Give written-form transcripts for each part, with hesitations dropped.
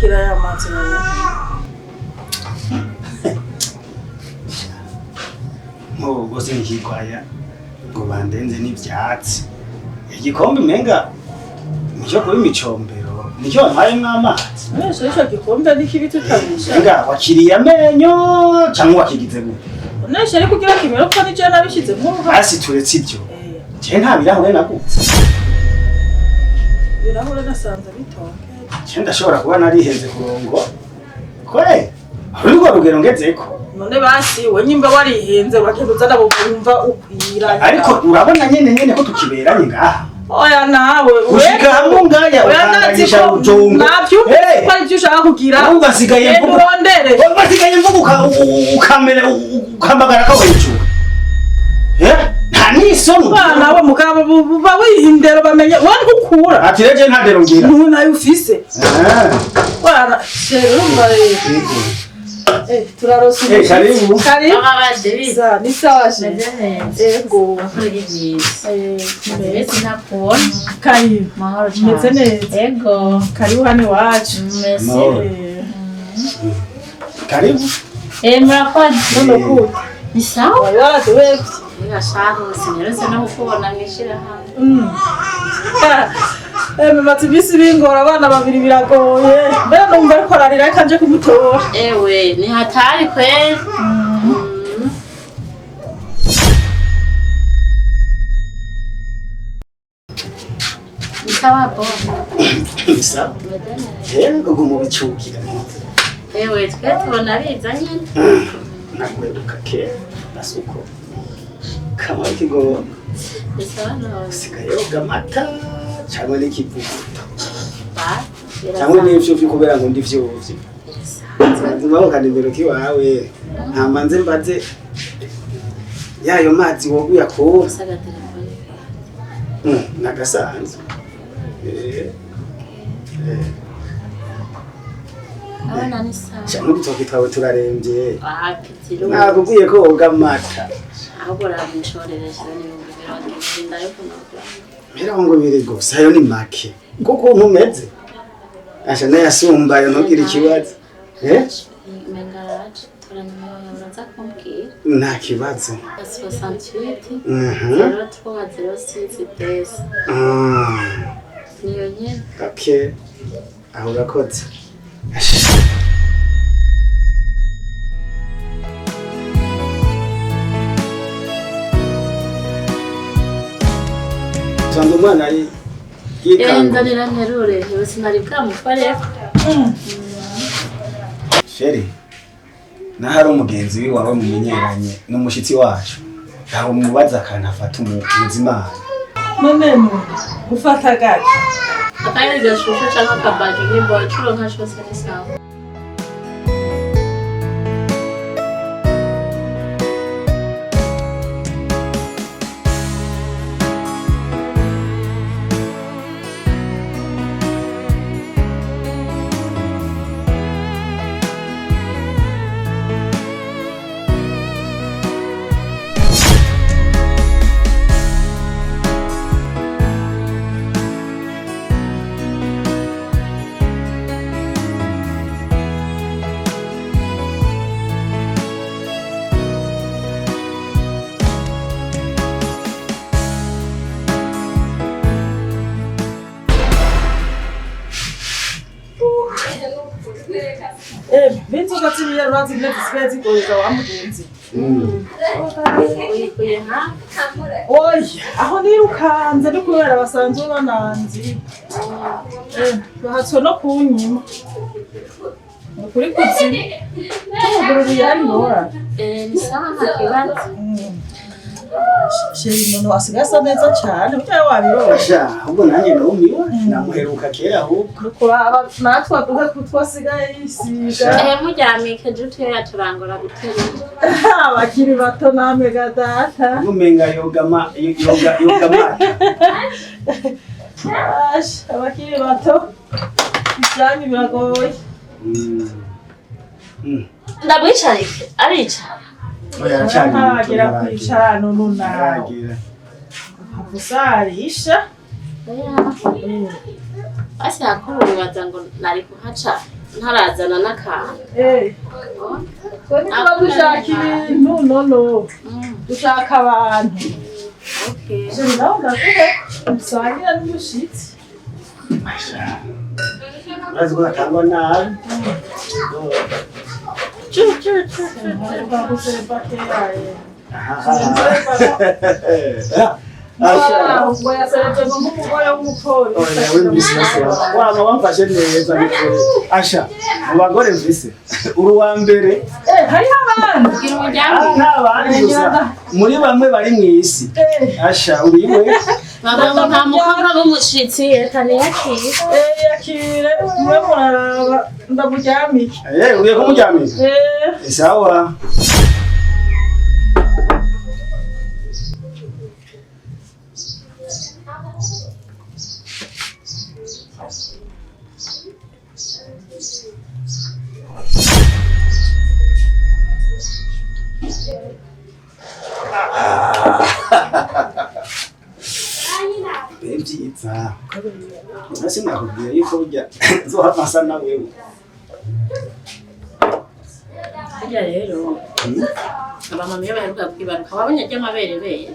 Akira ya mazi nawe. Nk'ubu sinkikwaya ngo bandenze n'ivyatsi. Igikombe umenga nicyo kuba imicombero, nicyo wantwayemwo amazi. Mwese ico gikombe ni kibi tutabisha. Umenga wakiriye amenyo canke wakigize gute? Unesha ariko ugira kimero ko nije nabishizemwo uruhara. Hasi turetse ivyo. Je nta birahure naguze. Ibirahure nasanze bitonke. Je ndashobora kuba narihenze kurongo. Kwe, urwo rugero ngezeko. None basi we nyimba warihenze uragenda uzana bumva ukwiranye. Ariko urabona nyene ko tukiberanye ngaha. Oya nawe Gushika hamwe ngaya Oya ndazi ukanganisha ko rujongo. navyumvise ko ari ivyo ushaka kugira. Urumva nsigaye Genda mvuga. urondere. Urumva nsigaye mvuga ukamera ukamagara ko hejuru. Eh? Nta n'isoni. Bana bo mugabo buba wihindero bamenye wowe ntukura. Ati rero je nta ndero ngira. Ntu nayo ufise. Ah. Bana chéri urumva rero. Yego. Turarose. Eh, karibu. Karibu. Mama David. Sa, ni sawa chéri. Meze neza. Ego. Kuri byiza. Eh, Mbese ntakubona. karibu. Mahoro cyane. Meze neza. Ego. Karibu hano iwacu. Mbese. Mahoro. Karibu. Murakoze. None kuta. Ni sawa? Wari waraduhevye. Niba sinyarutse no kukubona mw'ishirahamwe. Bimaze iminsi bingora abana babiri biragoye. Mbere numva ariko ararira reka nje kumutora. Ewe, ni hatari kweli. Ni sawa bo. Ni sawa. Meze neza. Yego guma ubicukira. Ewe, twe tubona biza nyine. Nakweduka kera nasuko. Kama kigo Ni sawa none. usigaye yoga amata cyangwa n'ikivuguto Ba. cyangwa n'ivyuvyu kubera ngo ndivyuvyu. Birasanzwe. Nzima kanimero kiwawe ntamanze mbaze yayo mazi wowe uyakura. Gusa agatelefone. Nagasanzwe. Eh. Eh. Abana ni sawa. Cyangwa udutoki twawe turarembye. Wapitira. Nakubwiye ko woga amata. Ahubwo uramushorera cyane 200,000 ndayo kunogura. 20 gusa ayo ni make. Kuko ukuntu umeze. Asha nayasumbayo ntugire ikibazo. Eh? Mengaraje toranya uraza kumbwira. Nta kibazo. 68 03 06 10. Niyo nyene. Okay. Aho urakoze. Sanze umwana ari yikanga. Nzanira nterure, yewe sinari bwamukoreko. Sheri, naho ari umugenzi wiwawe mumenyeranye n'umushitsi wacu, ntawe umubaza akantu afata umuzimana. None none gufata gake. Akanya gashushe canke akabaji nimba wacuronka cose ni sawa. B'inzoga z'ibiyarura zimwe zisigaye zigoyeza wa mugenzi. Uyikuye nka Oya, aho nirukanze ni kubera basanzwe bananzi. Bahatswe no kunyima. Ni ukuri kuzimu. Tugururiye ari ngorane. Ni sawa nta kibazo. Chéri umuntu asigaye asa neza cyane burya wabibonye. Asha, ahubwo nanjye numiwe, namuheruka kera ahubwo. Ni ukuraba natwe aduhe kutwo asigaye yisiga. Muryamike je turangora guterura. Abakiri bato namwe ga data. Umenga yoga ma yoga yoga amata. Asha, abakiri bato ibyanyu biragoye. Ndamwicarike aricara. Oya, aracari muto, Ntaragera ntaragera. kwicara none nawe. Ntaragera. Usarisha. Oya. Basi yakuru wibaza ngo nari kuhaca. Ntarazana n'akantu. Twe ntituba dushaka ibintu, nono dushaka abantu. Okay. Chéri, nawe ndakuhe musangira n'umushitsi. Urazi ko gatangwa nabi. Chu chu chu chu. Asha. Ngo yasereje ngo nk'umugore w'umupolisi. Oya, we mvise wama wamfashe neza nukuri. Asha, mu bagore mvise uri uwa mbere. Eh, hariho abandi. Gira umuryango. Nta bandi gusa muri bamwe bari mu isi. Asha, uri we. Baba ngo nta mukobwa w'umushitsi reka niyakire. Eh, yakire mube muraraba ndamuryamike. Eh, ugiye kumuryamisha? Eh. Sawa. Mbe vyiza. Nasi nakubwiye yuko burya nzohava nsa na wewe. Harya rero abamama iyo baheruka kwibaruka wabonye ry'amaberebere.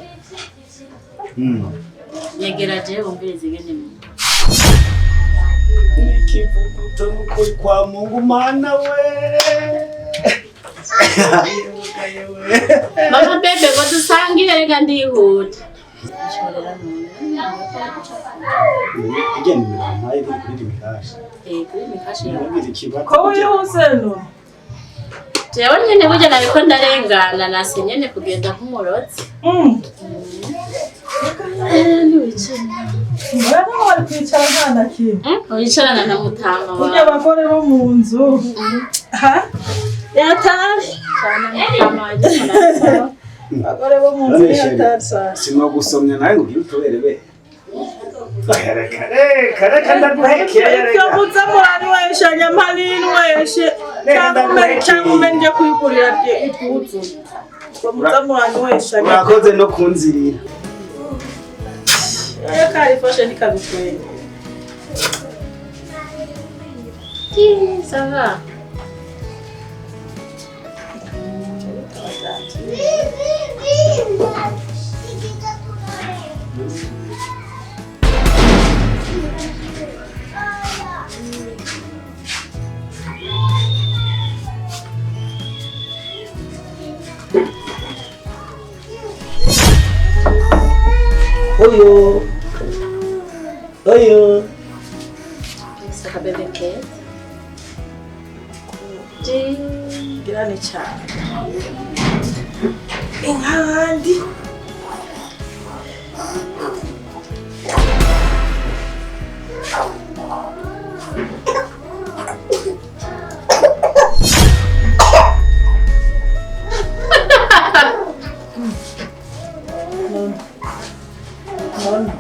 Nyegera jewe wumvirize ingene Ikivuguto n'ukuri kwa Mungu mana we. Mama bebe ngo dusangire reka ndihuta. Irya nimero wampaye iri kuri Rimikashi. Eh, kuri Mikashi yawe. Ntugire ikibazo. Ko wihuse no? Jewe nyene burya nariko ndarengana nase nyene kugenda nk'umurotsi. Ntiwicara. Murabona wari kwicara nta na kimwe. Wicarana na mutama Burya wawe. abagore bo mu nzu. Ha? Yatari. Carana mutama wawe murasaba. Abagore bo mu nzu None chéri, yatari sana. sinogusomya nawe ngo ugire utuberebere. Reka reka reka ndaguhekeye Ibyo reka. muza muranywesha nyamaninyweshe cyangwa umenye kwigurira ipuzu. Ngo muza muranywesha. Urakoze no kunzirira. Iyo karifashe ntikabitwenge. Ça va. Oyo. Oyo. Saka bebe keza. Ngira ni cyane. Ink'abandi. None.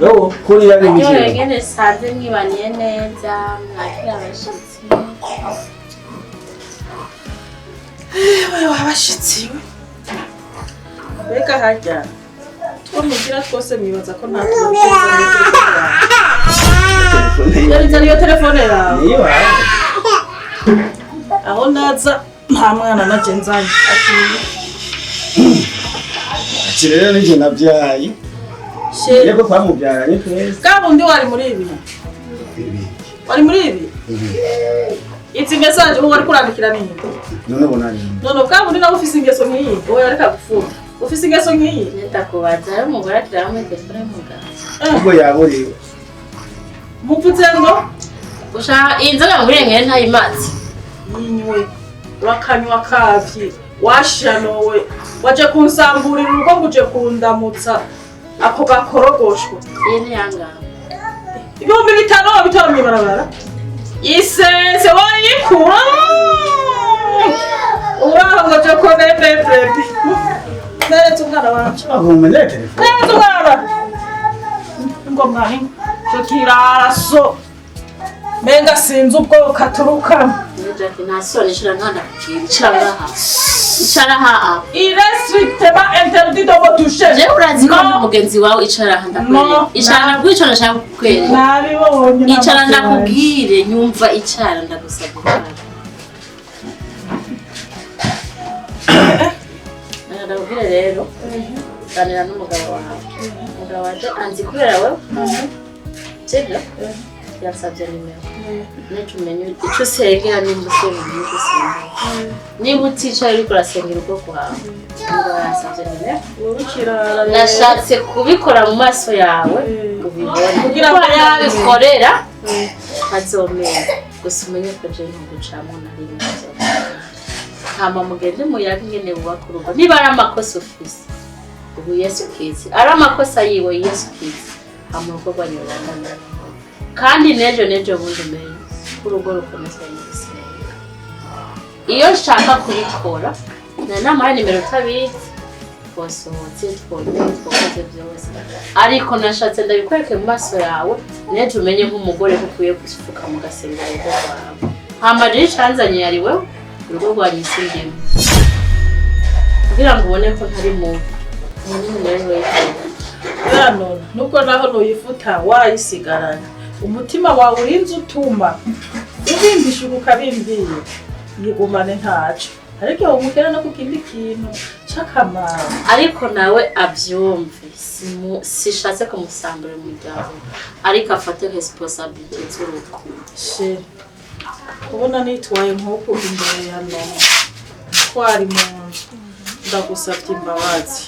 Yo, kuriya ni Aryohewe biki? ngene sanze mwibaniye neza mwakira abashitsi. Ewe wabashitsi we. Mbega harya two mugira twose mwibaza ko nta telefone iyo telefone yawe. Niyo wawe. Aho naza nta mwana naje nzanye. Ati rero nije nabyaye. Chéri. Yego twamubyaranye twese. Bwa bundi wari muri ibi. Wari muri ibi? Izi message ubu wari kurandikira ni nde? None ubona ni. None bwa bundi nawe ufise ingeso nk'iyi. Wowe areka gupfuka. Ufise ingeso nk'iyi. Ndakubaza ari umugore akira hamwe telefone y'umugabo. Ubwo yaburiwe. Mupfutse ngo Ushaka iyi nzoga nguriye ngene ntayimaze. yinywe urakanywa kavyi washanowe waje kunsamburira urugo ngo uje kundamutsa ako gakorogoshwa. Iyi ni yangaba. 5000 wabitora mw'ibarabara isese wayikura uraho ngo je kone bebebi neretse umwana wanje. Avumenye telefone. Neretse umwana ngo mwahi co kiraraso menga sinzi ubwoko aturukamo. Jackie nta soni shira nkana kugira shira ngaha. Icara ha. Il est strictement interdit de me toucher. Jewe urazi ko No. ndi mugenzi wawe, icara aha ndakwereka. No. Icara ndakubwira ico nashaka kukwereka. Nabibonye. Icara ndakubwire, nyumva, icara ndagusabye, icara. Ndakubwire rero, ganira n'umugabo wawe. Umugabo waje anzi kubera wewe, sibyo? Yansabye nimero. Neco umenye ico usengera, nimba usenga n'icyo usengera. Niba uticaye uriko urasengera urugo rwawe, umugabo yansabye nimero. Urukirara. Nashatse kubikora mu maso yawe ubibone. Kugira ngo Kugira ngo yabikorera azomenya gusa, umenye ko je ntugucamwo na rimwe. Hama mugende muyaga ingene bubaka urugo. Niba ari amakosa ufise, ubu Yesu kizi, ari amakosa yiwe, Yesu kizi. Hama urugo rwanyu rubandanye. Kandi n'ejo n'ejo bundi umenye ko urugo rukomezwa no gusenga. Iyo nshaka kubikora na nama nimero utabizi, twasohotse, twongeye twakoze byose, ariko nashatse ndabikwereke mu maso yawe, n'ejo umenye nk'umugore ko ukwiye gufuka mu gasengero urugo rwawe. Hama rero icanzanye yari wewe, urugo rwanyu sindimo, kugira ngo ubone ko ntari mubi munini rero wewe. None nubwo naho nuyifuta wayisigaranye, umutima wawe urinze utuma ubimbisha ukabimbira, yigumane ntaco, ariko igihe umugera no ku kindi kintu c'akamaro. Ariko nawe abyumve, sishatse kumusambura umuryango, ariko afate responsabilité z'urugo. Chéri, kubona nitwaye nk'uku imbere ya none twari mu nzu, ndagusabye imbabazi.